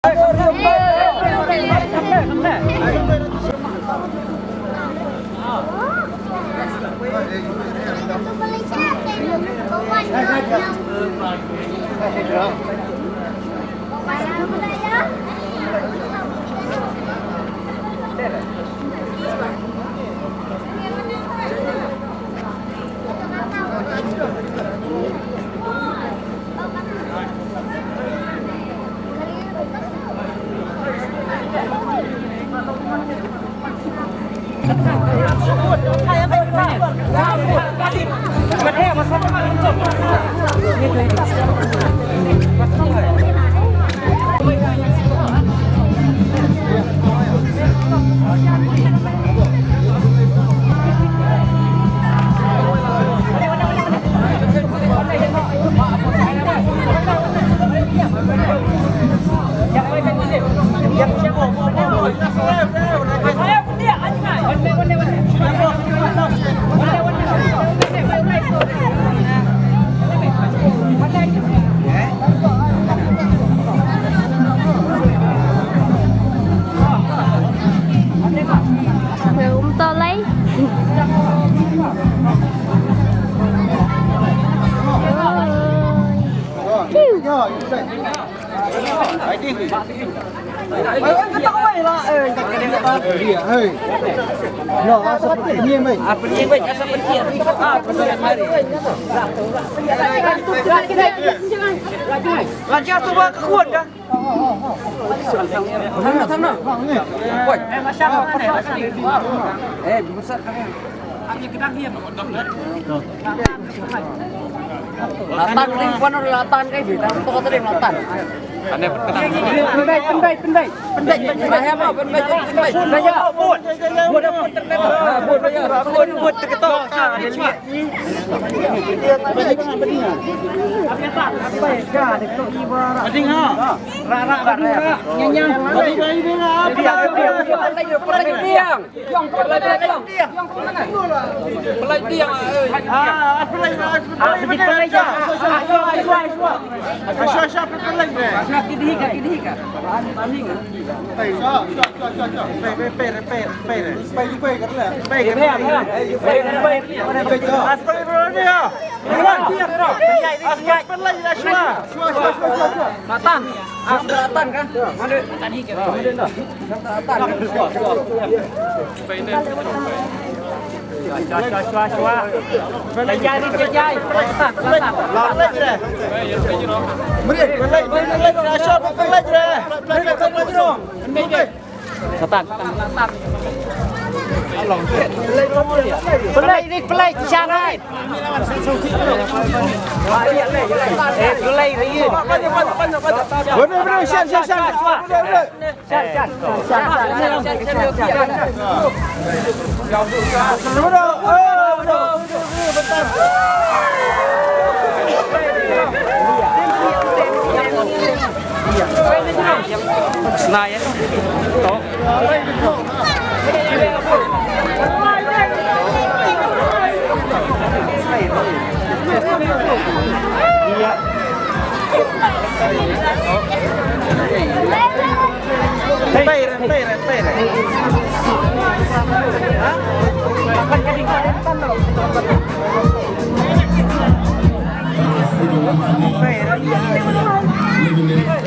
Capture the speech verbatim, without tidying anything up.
Ym to lei. Latan ring pano latan kai di. Tang to tadi latan. Pendai, pendai, pendai. Pendai, pendai. Pendai, pendai. Pendai, pendai. Pendai, pendai. Pendai, pendai. Pendai, pendai. Pelai ni, pelai, cara. Eh, pelai ni. Bener, bener, siap, siap, siap. Bener, bener.